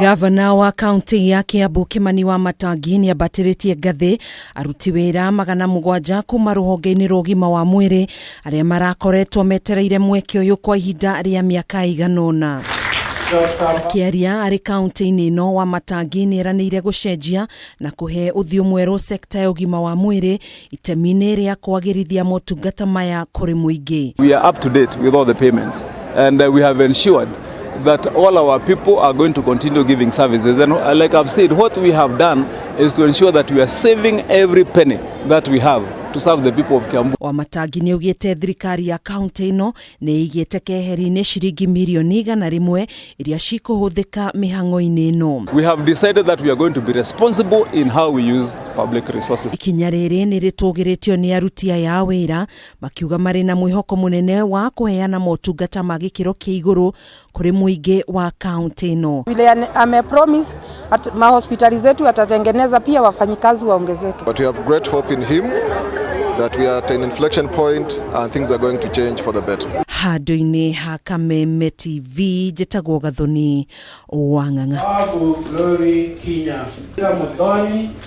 Gavana wa kaunti ya Kiambu Kimani Wamatangi nĩ ambatĩrĩtie ngathĩ aruti wĩra 700 kuma rũhonge-inĩ rwa ũgima wa mwĩrĩ arĩa marakoretwo metereire mweke ũyũ kwa ihinda rĩa mĩaka ĩigana ũna. Akĩaria arĩ kaunti-inĩ ĩno, Wamatangi nĩ eranĩire gũcenjia na kũhe ũthiũ mwerũ sekta ya ũgima wa mwĩrĩ itemi-inĩ rĩa kwagĩrithia motungata maya kũrĩ mũingĩ. We are up to date with all the payments and we have ensured that all our people are going to continue giving services. And like I've said, what we have done is to ensure that we are saving every penny that we have to serve the people of Kiambu. Wamatangi nĩ augĩte thirikari ya kaunti ĩno nĩ ĩigĩte keheri-inĩ ciringi mirioni 100 iria cikũhũthĩka mĩhang'o-inĩ ĩno. We have decided that we are going to be responsible in how we use public resources. Ikinya rĩrĩ nĩ rĩtũgĩrĩtio nĩ aruti aya a wĩra makiuga marĩ na mwĩhoko mũnene wa kũheana motungata ma gĩkĩro kĩa igũrũ kũrĩ mũingĩ wa kaunti ĩno. Vile amepromise mahospitali zetu atatengeneza, pia wafanyikazi waongezeke. But we have great hope in him that we are at an inflection point and things are going to change for the better. Handũ-inĩ ha Kameme TV, njĩtagwo Gathoni wa Ng'ang'a. Babu Glory Kinya. Muthoni.